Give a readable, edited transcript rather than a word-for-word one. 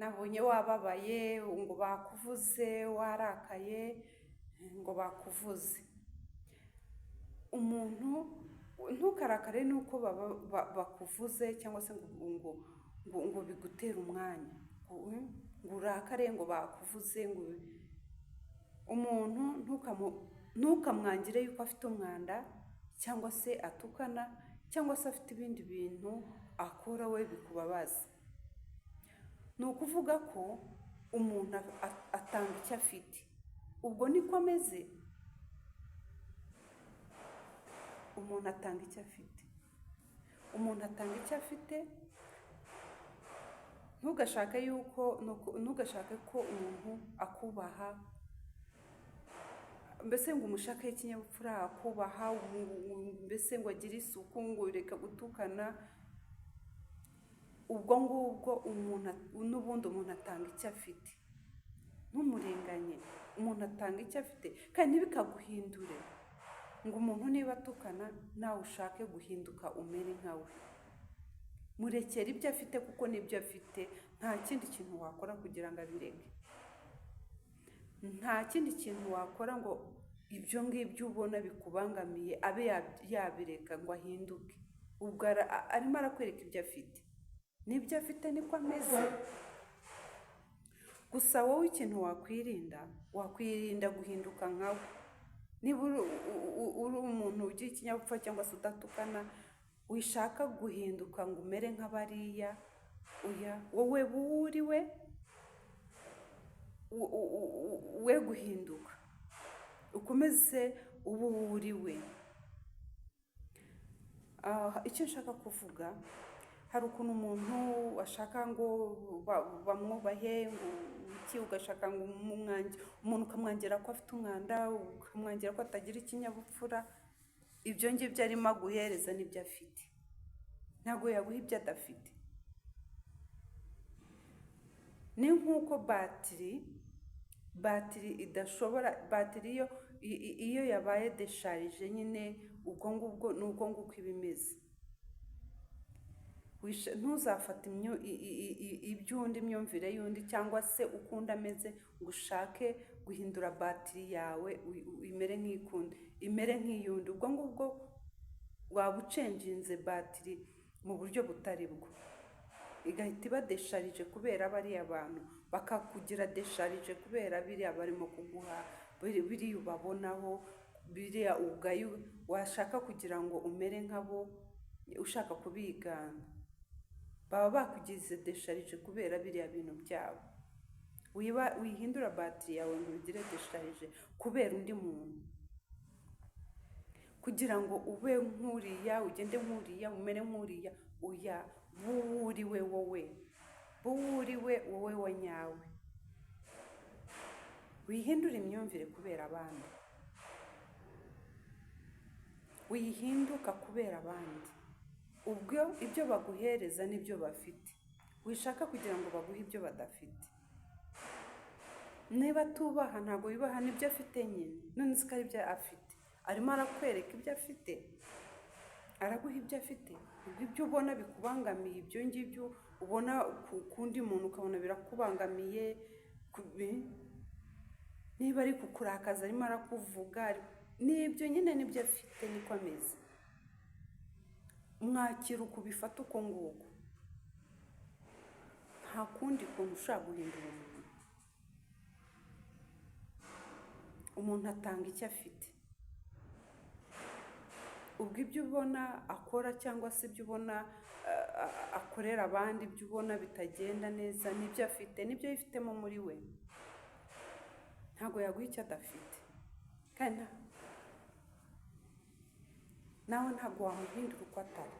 Nabonye wababaye ngo bakuvuze, warakaye ngo bakuvuze. Umuntu ntukarakare nuko bakuvuze cyangwa se ngo bigutere umwanya, ngo urakare ngo bakuvuze. Ngo umuntu ntukamwangire yuko afite umwanda cyangwa se atukana cyangwa se afite ibindi bintu akora we bikubabaza. Ni ukuvuga ko umuntu atanga icyo afite, ubwo niko ameze. Umuntu atanga icyo afite, umuntu atanga icyo afite. Ntugashake yuko, ntugashake ko umuntu akubaha, mbese ngo umushake ikinyabupfura, akubaha, mbese ngo agire isuku, ngo reka gutukana. Ubwo ngubwo umuntu n'ubundi umuntu atanga icyo afite, ntumurenganye. Umuntu atanga icyo afite, kandi ntibikaguhindure ngo umuntu niba atukana nawe ushake guhinduka umere nka we. Murekere ibyo afite, kuko nibyo afite, nta kindi kintu wakora kugira ngo abireke. Nta kindi kintu wakora ngo ibyo ngibyo ubona bikubangamiye abe yabireka ngo ahinduke. Ubwo arimo arakwereka ibyo afite, n'ibyo afite niko ameze. Gusa wowe ikintu wakwirinda, wakwirinda guhinduka nkawe. Niba uri umuntu ugira ikinyabupfura cyangwa se udatukana, wishaka guhinduka ngo umere nk'abariya. Oya, wowe buriwe we guhinduka, ukomeze ube uwo uriwe. Icyo nshaka kuvuga, hari ukuntu umuntu ashaka ngo bamwubahe, ngo iki, ugashaka ngo umuntu ukamwangira ko afite umwanda, ukamwangira ko atagira ikinyabupfura. Ibyo ngibyo arimo aguhereza nibyo afite, ntabwo yaguha ibyo adafite. Ni nk'uko batiri idashobora, batiri iyo yabaye déchargé nyine, ubwo ngubwo ni uko nguko iba imeze. Ntuzafate iby'undi, imyumvire y'undi cyangwa se uko undi ameze, ngo ushake guhindura batiri yawe imere nk'ikundi, imere nk'iy'undi. Ubwo ngubwo waba uchanginze batiri mu buryo butari bwo, igahita iba déchargé kubera bariya bantu, bakakugira déchargé kubera biriya barimo kuguha, biriya ubabonaho, biriya ugaye, washaka kugira ngo umere nkabo, ushaka kubigana. Baba bakugize déchargé kubera biriya bintu byabo. Wihindura batiri yawe ngo ubigire déchargé kubera undi muntu, kugira ngo ube nk'uriya, ugende nk'uriya, umere nk'uriya. Oya, buwuriwe wowe, buwuriwe wowe wa nyawe. Wihindure imyumvire kubera abandi, wihinduka kubera abandi. Ubwo ibyo baguhereza nibyo bafite, wishaka kugira ngo baguhe ibyo badafite. Niba atubaha, ntabwo yubaha, nibyo afite nyine. None se ko ari byo afite, arimo arakwereka ibyo afite, araguha ibyo afite. Ubwo ibyo ubona bikubangamiye, ibyo ngibyo ubona ku kundi muntu ukabona birakubangamiye, niba ari kukurakaza, arimo arakuvuga, nibyo nyine, nibyo afite, niko ameze. Mwakira uko ubifata uko nguko, nta kundi kuntu ushobora guhindura umuntu. Umuntu atanga icyo afite. Ubwo ibyo ubona akora cyangwa se ibyo ubona akorera abandi, ibyo ubona bitagenda neza, nibyo afite, nibyo yifitemo muri we. Ntabwo yaguha icyo adafite, kandi nawe ntabwo wamuhindura uko atari.